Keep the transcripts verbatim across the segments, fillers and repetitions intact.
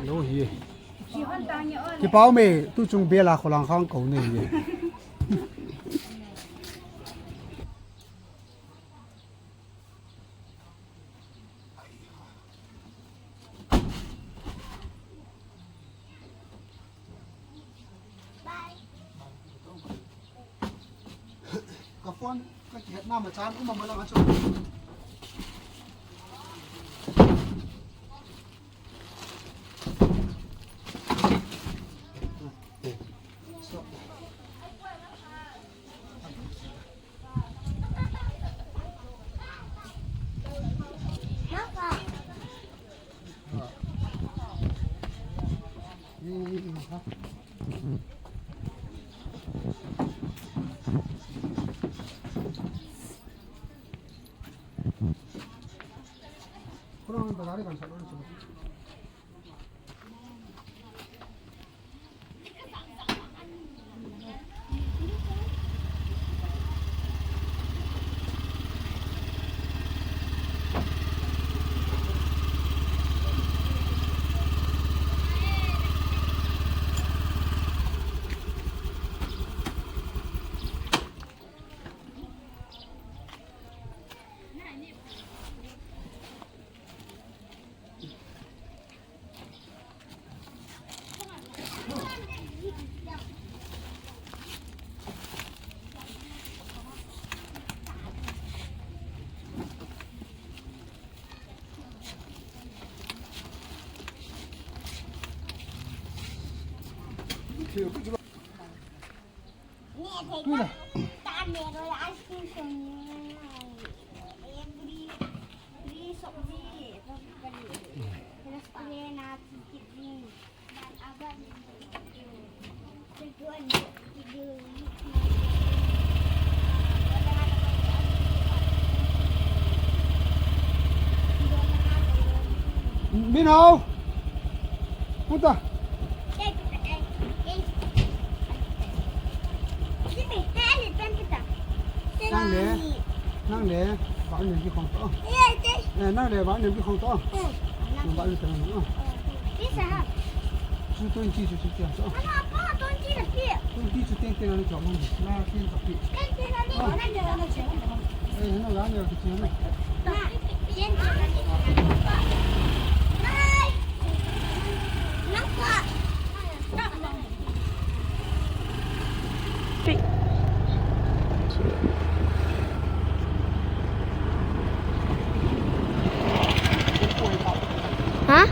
Lo hi. Kipau me, tu chung bela kholang khang ko ne hi. Ka phone, ka kihetna ma chan, um ma lang a chu. Stop. Min Hau. Puta. Nang le, nang le, ba ni ki kong to. Eh, nang le, ba ni ki kong to. Ba ni ki kong to. Two twenty chu chu tiang chu. Twenty chu teng teng ani chom hung. Na teng ka pi. Eh, na la ne ki chi na. Hah?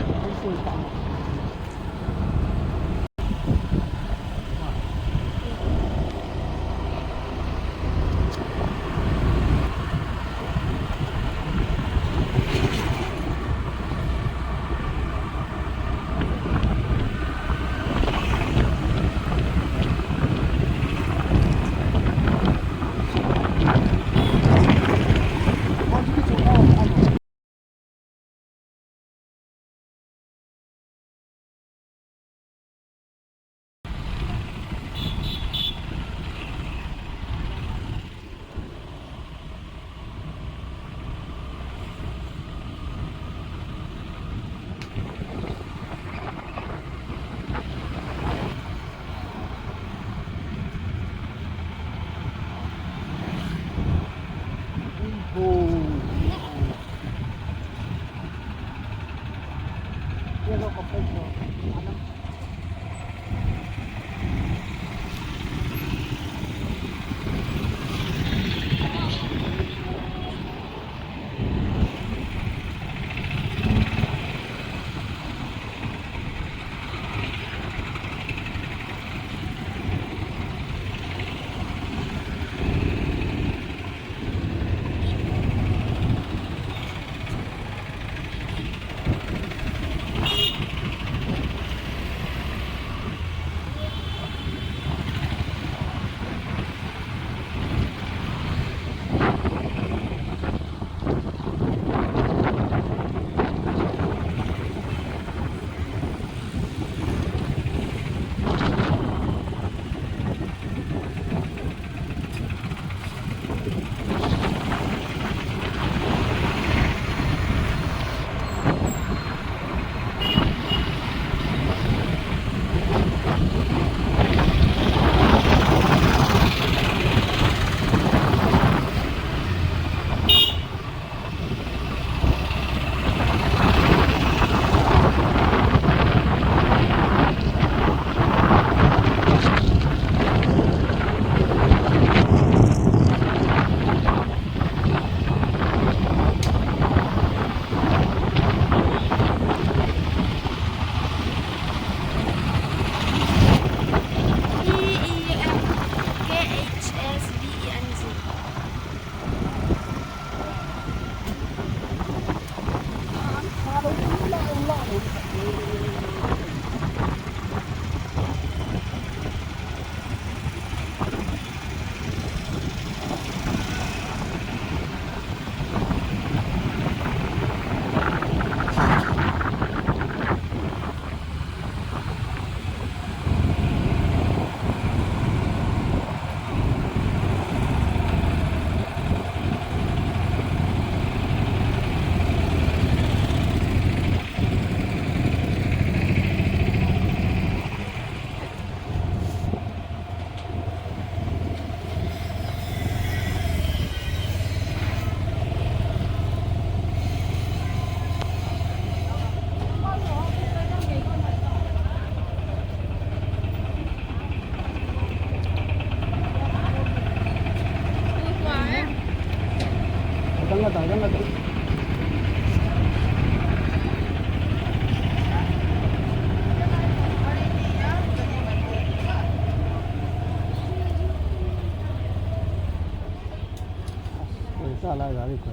Lai gari ko.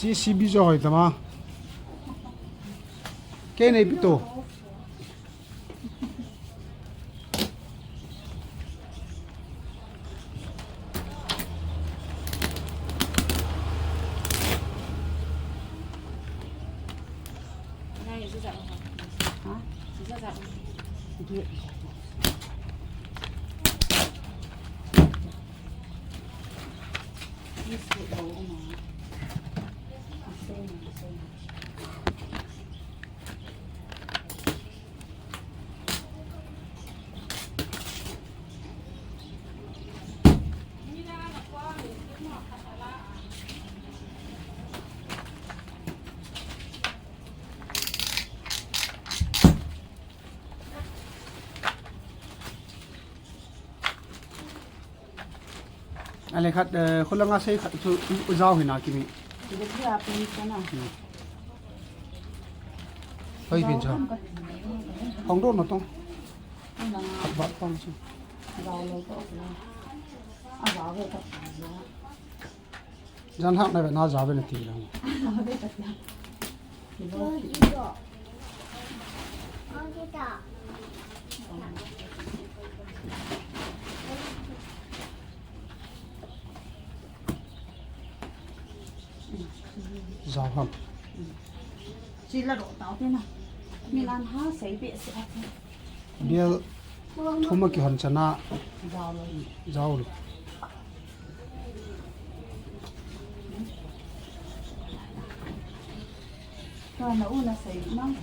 J C B jo hoi tama. Kei nei pi to. Ale khat, eh, khulanga sei khat chu u, u jao hina kimi. Hmm. Hoi pin cha. Hong do no tong. Khat ba tong chu. Jan hak na ve na ja ve na ti lang. Jao ham. Sila ro tao te na. Milan ha sei be se a. Bial thum a kihon chana. Jao lo. Jao lo. Ka na u na sei mang.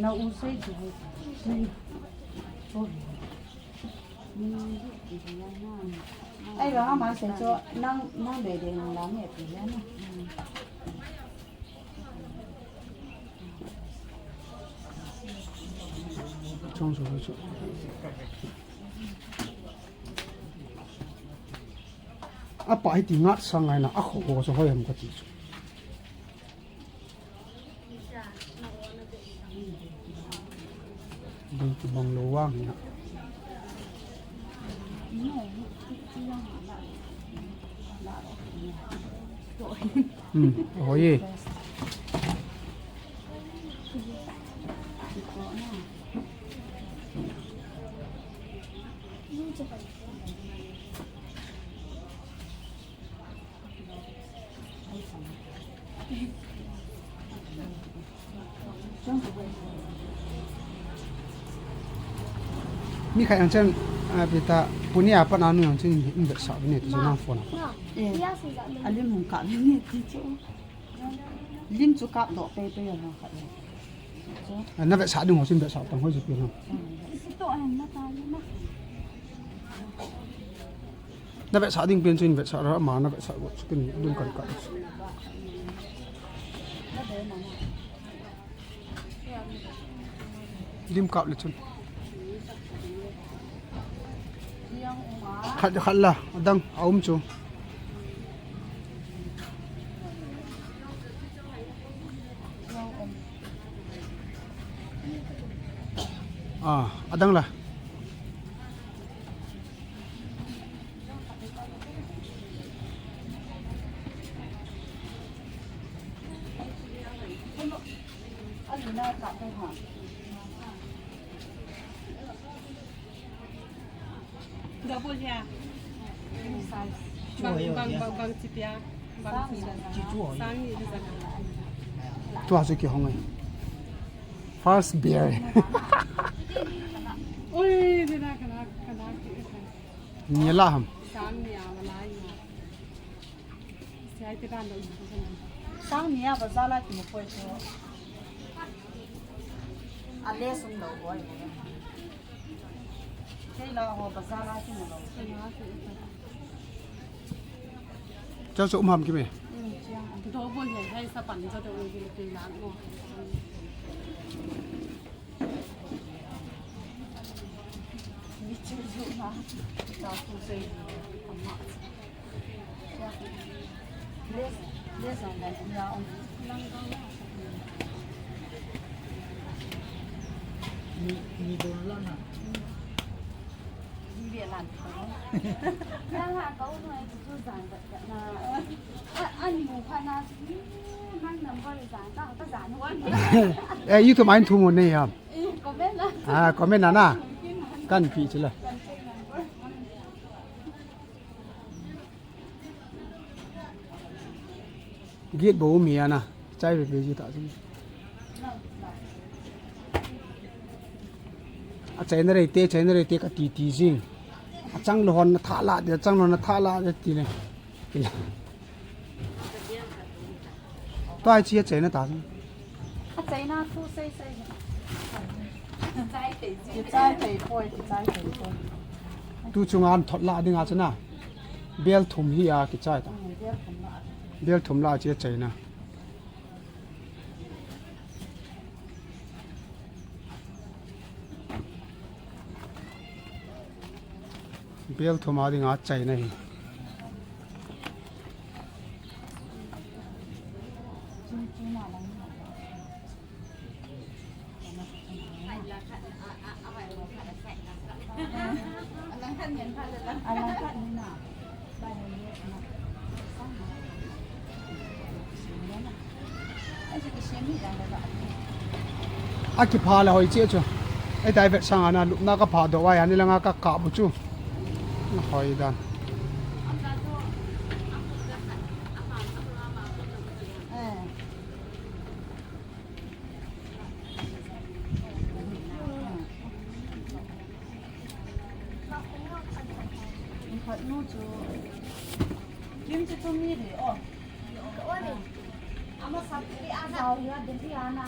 Na u sei chu. Sei. Ai, ba ma sei chu nang, nang de de nang la nge pi ya na. Chong chu chu. Apa hiti ngat sang ngai na a kho ko so hoi ham ka ti chu. Ding ki bang lo wang ya. Hmm, oh ye. Mi khai ang chen, ah, pita, puni apa na nu ang chen in vet sa bine ti na phone. Eh, alim hung ka bine ti chu. Lim chu kap doh pei pei a na khat le. Chu. A, na vet sa ding ho chun vet sa tang ho chu pi na. Isi to a na ta na. Na vet sa ding pen chun vet sa ra ma na vet sa go chu kin dum kan ka. Lim kap le chun. Khat, khat la, adang, a um chu. Ah, adang la. Double hia. Bang, bang, bang, bang, chi pia. Bang chi. Sang ni le jang. Tua chu kihong ai. First beer. Ui, ni na kana, kana. Ni la ham. Sang ni a ma lai na. Siai te kan do. Sang ni a bazar la kimu poi chu. A le sum lo boi. Kei la ho bazar la kimu lo. Chau chu um ham kime. Do boi he hai sa pan cho do kei la ngo. Eh, YouTube a in thu mo nei ham. Ah, comment na na. Kan pi chila. Gate bou mi ana. Chai be be ji ta ji. A chaina rei te, chaina rei te ka ti ti jing. A chang lo hon na tha la de, a chang lo na tha la de ti le. Tua chi a chaina ta. A chaina thu sei sei. Chai thei ji. Chai thei poi, chai thei poi. Tu chunga an thot la ding a chana. Bel thum hi a kichai ta. Bel thum la. Bel thum la chi a chaina. Bel thum a dinga chaina hi. A kipha le hoi che chu. Ei tai vet sang ana lupna ka pha do ai ani langa ka ka bu chu. Na hoi dan. Khat nu chu. Kim chu chu mi de o. Ama sat ri a jao ya de ri ana.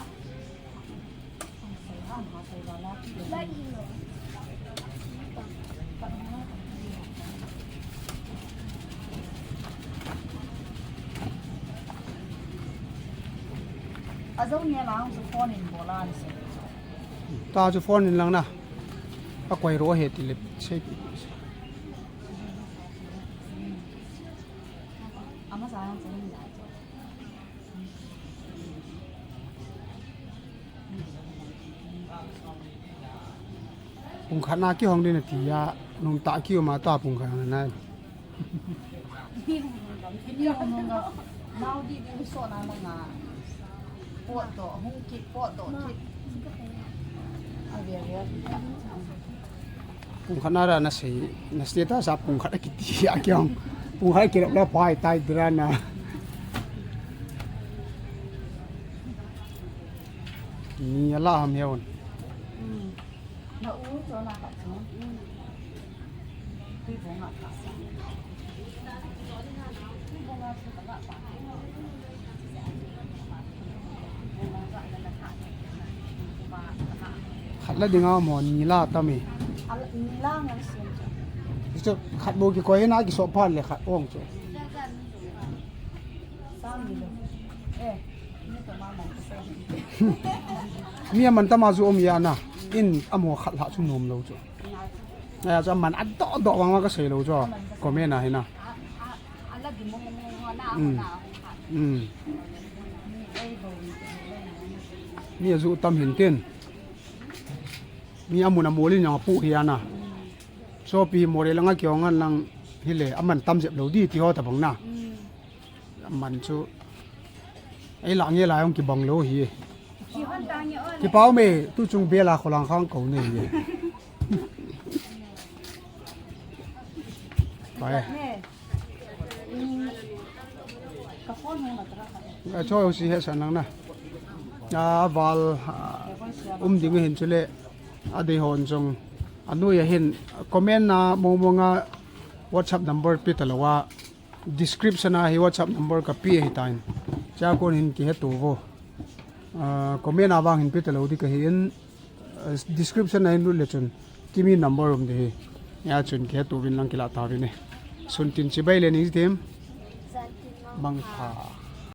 A zo ni a lang chu phone in bol a ni se. Ta chu phone in lang na. A koi ro he ti le sei pi. Ama sa yang chu ni la chu. Pung khat na kihong ding ati a, nung ta ki um a ta pung khat na. Nau di di so na na na. Pot to, hung ki pot to ki. A ve ve. Pung khat na ra na sei, na status a pung khat a kiti a kiang. Pung khat a kilap la pai tai dira na. Ni a la ham heon. Na u cho na ka cho. Tui bong a ka sa. Khat la dinga mo ni la ta mi. Ni la ngan siam chu. Chu khat bo kikoi na kiso phat le khat ong chu. Mi a man tama chu om ya na. In a mo khat la chu nom lo chu. Aya chu a man a do do vang vang ka sei lo chu. Comment a hi na. A la di mo mo mo na. Mm. Mm. Mi a ju tam hin tin. Mi amun amol in jong apu hi ana. Sopi more langa kiong an lang hile aman tam jep lou di ti ho tabang na. Aman chu. Ei la nge la jong kibang lou hi. Kipau me tu chung bela kholang khang ko nei hi. Pai. A choi si he sa nang na. A val um ding hin chule. Adei hon jong. Anoi a hin comment na mo mo nga WhatsApp number pi ta lou a. Description a hi WhatsApp number ka pi hi tain. Cha kon hin ki he tu vo. Comment a vang hin pi ta lou di ka hi in. Description a hin lut le chun. Kimi number um di hi. Ya chun ki he tu vin lang ki la ta vin e. Sun tin chibai le ni tim. Bang pha.